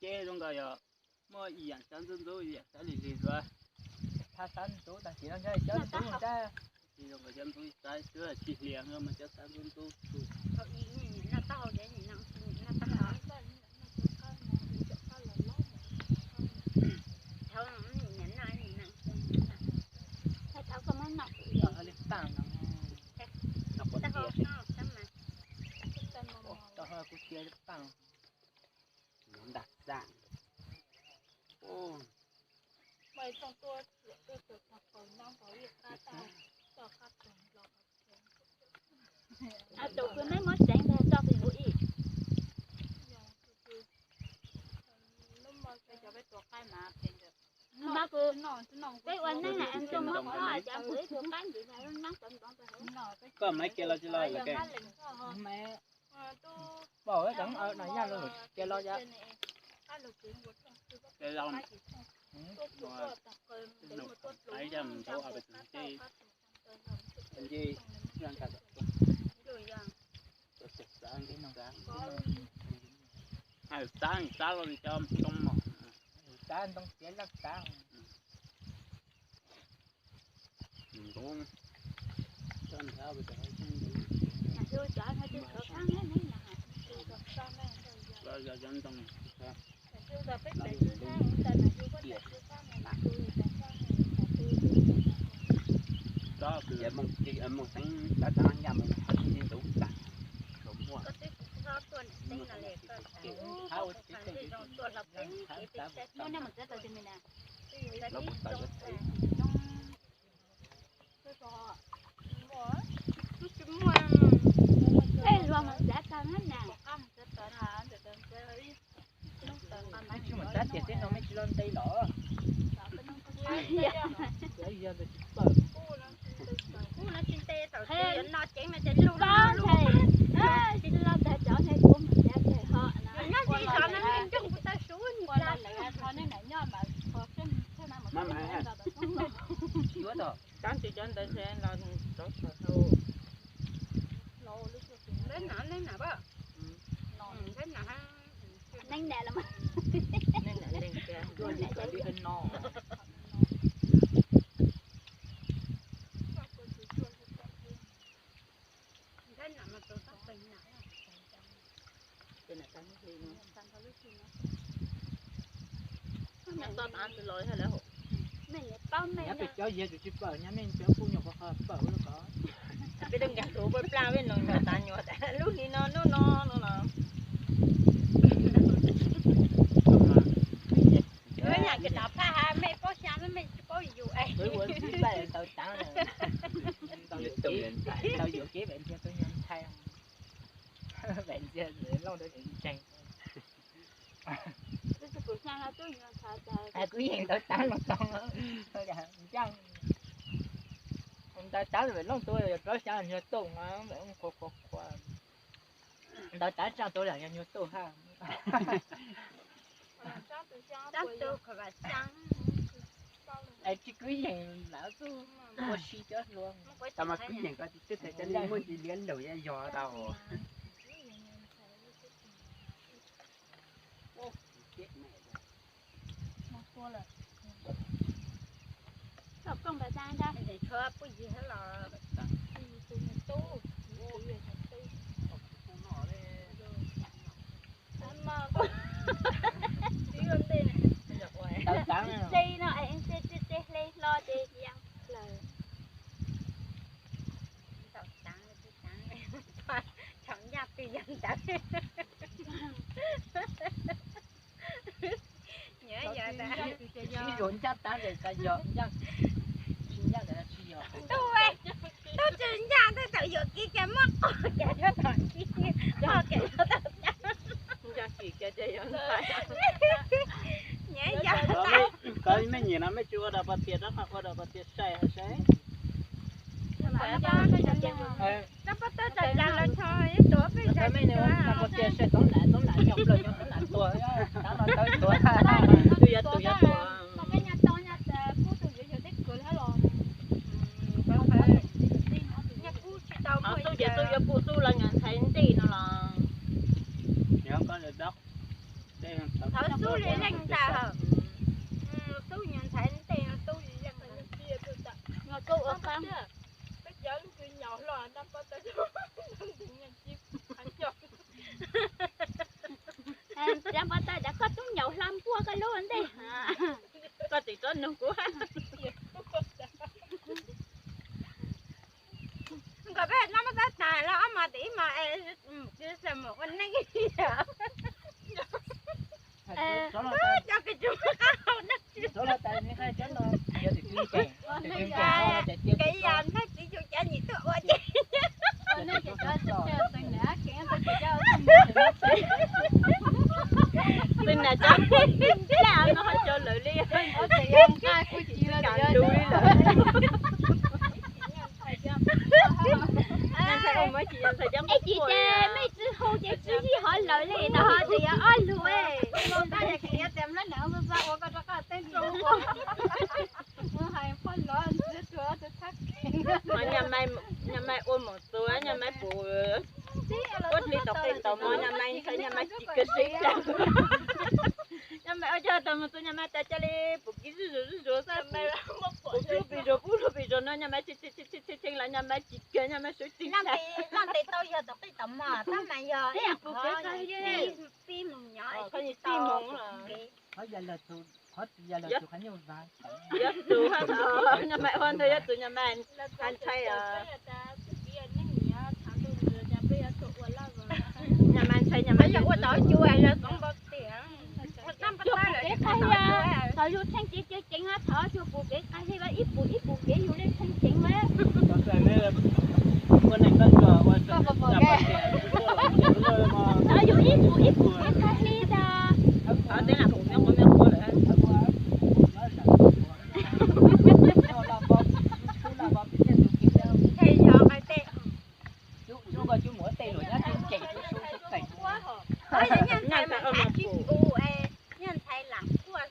ceb zoo nkaus yog muaj ib yam xyab ntxub ntxub ib yam xyab lig lig xwb. Xyab ntxub tag kis no cov xyab ntxub ntag. Tsis zoo nkaus xyab ntxub xyab xwb, tsis hlias no mas cov xyab ntxub ntxub. Li paj no, kuv cia paj, ntab xaj. Tus kwv meb muab tseev ntag tso Facebook ib. Peb ua neej na, tus muab qhov cov kwv ib tug qaib ntxiv, koj maiv cia los tsis los lawm. Pom ib tug no yaj lug cia los yom. Cia los, mus ntau, nce, nce, hais xab xab los li cov ntoo mom, xab ntoo tiav laj xab. Mus xeeb tab tab nyaj mus tag, muaj. Luag mus txav tag na. Mej tsis mus txav tias teb no mej tsis los nte los? Yog ntawd tsis pawm. Tsis pab ntshai, tsis los ntawd cov ntshai kuv mus txav tias ho. Ua los lawm, ho nej nam nyob mas ho seb, yuav tau. Tab sis cov ntawd ntshe los rov sawv hauv. Neeb nam los mas. Neeb nam leeg tiag, neeb nam leeg tiag no. Nyob pem cov yig tus tsis pawm, nyob nej cov kuj nyuam qhuav qhov pawm lawm ko. Peb lub nkeeg tus pawg plag peb nug nyuag tas nyuag tas lub hli no lub no no los. Yam kws tom phaj has mej paub xyaa mej tsis paub yus es. Tau yuam kev, tau yuam kev vam ntxiag tus nyuag ntxhais, vam ntxiag Looj tus ntseeg. Kuv yeej ntawd tav los tau, ntawd tav Looj tus yog rov xyaa nyuag tuj, qhuav qhuav qhuav. Ntawd tav tsaaj tus yog nyuag tuj hab. Es tsis kwv yees lawm xwb, ua si cov hluas. Tau mas kwv yees ko twb txhais cov neeg muaj ntsis liab lug yog yog tau. Ntawd tav no es hle hlo ces ya plaws. Thaum ncaj twg yog ntawd. Sib yuav ncaj tav ces tas yog ncaj, tsis ncaj ntawd tsis yog. Tub, tub tsis ncaj twb tawm yuam kev ces muab qo kiag rau tom ntsis, qo kiag rau tom ncaj. Ncaj tsis kiag ces yog ntawd. Nyiam yog. Koj mej nyiam no mej tsis ua dog pas tias rov qab ua dog pas tias sai hab sai. Rab pab tawb tsaws cas los tso ib tuav peb zais tsis tau. Pas tias sai tub nam, tub nam nyob plaws nyob tub nam tuag, tav no tawb tuag, tus yog tus yog tuag. Tub ces tub yuav pum tub los nyuam ntxhais ntej no los. Yog koj dab, tej tau Thov xub li leej ntag. Xub nyuag ntxhais ntej xub li leej. Cov npau taws, koj tub nyaum hlo npuaj koj lub ntej. Koj tsis txhob nug kuv. Nkawd peb no muab tab tas los ob mos tim ib mos es mus ua neej. Cov kws tsis muaj qab hau dab tsi. Kev yam ntxhais txiv yus cav nyim tuaj ua ces. Tus nam cov ncaj no ho cov lawv li. Kam lug li lawm. Ib chim ces mej tsi hu ces tsi zij hov lawv li, tau ho tseem yog ob lug. Nyaj Maiv ua mus txug, Nyaj Maiv pum ua dlig tau qej tau mov, Nyaj Maiv ntshai Nyaj Maiv tsis kawg seb. Nyaj Maiv ua coj tau mus txug Nyaj Maiv tas coj li pum kev zuj zus zuj zus xwb, pum lub pes zog pub lub pes zog no Nyaj Maiv tshee tshee los Nyaj Maiv tsis kawg, Nyaj Maiv suav tsis ntshai. Loj ntev tau yog tau qej tau mov tab mas yog pib mus nyob tib mus. Yog tus, Nyaj Maiv ua ntawd yog tus Nyaj Maiv ntshai os. Nyaj Maiv ntshai Nyaj Maiv ua tau cua los txoov npau tias. Txog pum kev qag li, thaum yus tshee ceev ceev ceev no thov yus pum kev qag li, ib pum ib pum kev yus li tshee ceev na. Thov yus ib pum ib pum kev qag li tas. Nyaj ntxhais lam kuaj,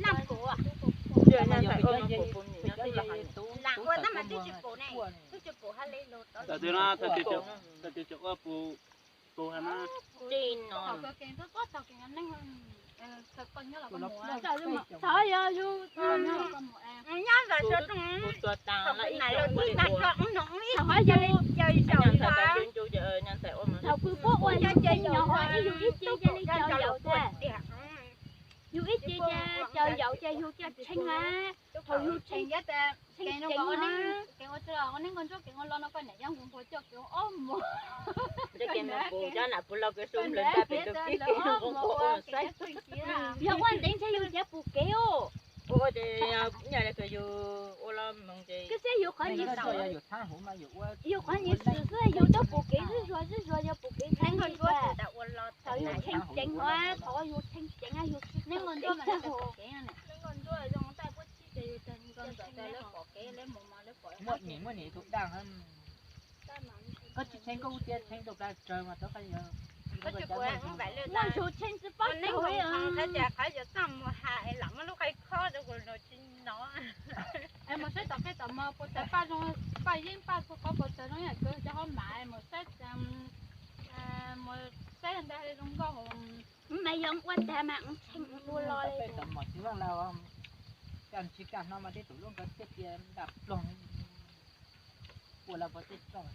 lam kuaj, lam ua tab mas twb tsis pum ne, twb tsis pum hab li lug tau. Tsis no. Thov yog yus nyob ntawm sawv tsees, thaum kuv nais los tib tag tso ub no ub ib, thaum ho yog li caw yaum, thaum kuv puab ua yus tshee nyob ho ib yus ib ce cia li caw yaum tas. Yus ib ce cia caw yaum ces yus cia tshee na. Thaum yus tshee, tshee ceev na. Kev ua ntsuag kev ua lo no koj niam yog nqus nquag coj kev ua ob mus. Cov nam puv los kws su nplawg ntaj pem tus kib kev nqus nquag ua saib. Yog ua ntev ntshe yus cav pum kev os. Ua ces nyaj li kws yus ua los moog ces koj saib yus qhov nyias xwm, yus qhov nyias xwm xwb yus tau pum kev zuj zuag zuj zuag yog pum kev ntxhab ntshe. Thaum yus tshee ceev ua, thaum yus tshee ceev yus tsis tau kev. Muaj nim muaj nim tus daj, koj tsis tshee koj ua tias tshee tau plag tsawg mas tau qab yog. Muaj ntshai tshee tsis paub tau li. Qhov yuav txaj muag has es lam muab lub qe khob rau kuv los tsis hnov. Es mus saib tom qe tom mov puas tawg paj zoo, paj yeeb paj txhua qhov puas tawg zoo yam kws cov hauv mam mus saib, mus saib ntag zoo nkauj. Mas yog ua tag mas tshee ua los li. Tom mov tsis zoo lawm, kaj tsis kaj hnov mas tej tus lub nkawd thiaj tias ntam ploog. Ua los puas tej txoj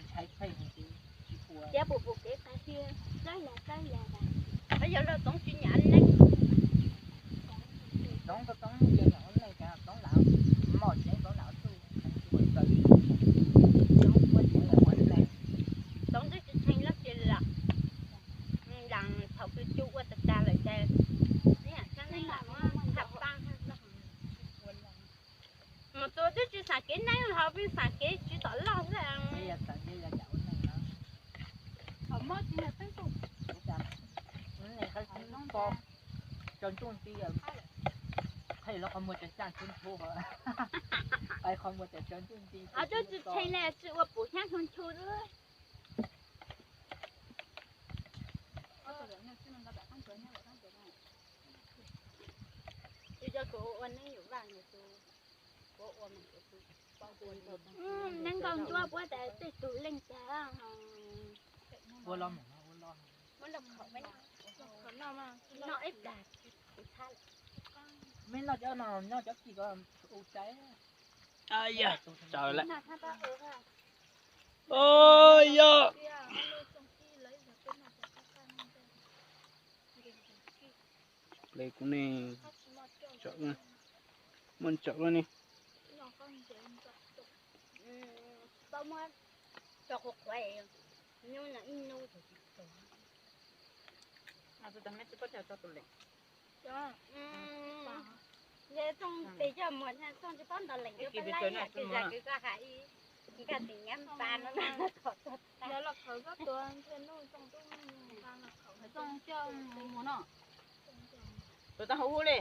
ntshai pheej tsis ua. Ces pum pum kev qag li, txawb yam txawb yam. Yog lawv txoov tsis nyav neeg. Txoov txoov ces nyav ua neej ces txoov lam moj tsev txoov lam tuj txoov txawv txoov tsis tshee lawm ces lam, lam thaum kws cua ua tag tag lawm ces ib yam txheeb neeb lam muab thaj pab. Mus tus twb tsis xam kev neeb ho pheej xam kev tsis tom loj xwb. Thaum mob tsis yog teeb tuj. Tsaws ntuj nti, qhov muag tsaws xyaj ntxhuv ntxhuv, qhov muag tsaws tsaws ntuj nti. Twb tsis tshee li tsis ua pum xyab ntxhuv ntxhuv xwb. Yus cov kuv ua neeb yus vaj yus tus, kuv Neej nkaus ncuab puab tas tej tug leej tag. Ua los, me noj cov no, noj cov kis ko u cai. Yog, tsaws lawm. Yog, ple kuv ne, muaj tsaws lawm ne. Ib pliag tsis pom no, yog los khawv koj tuav ntshe nuj txooj tub nqa los khawv. Txooj coj mus no, tuav tau hauv hub li.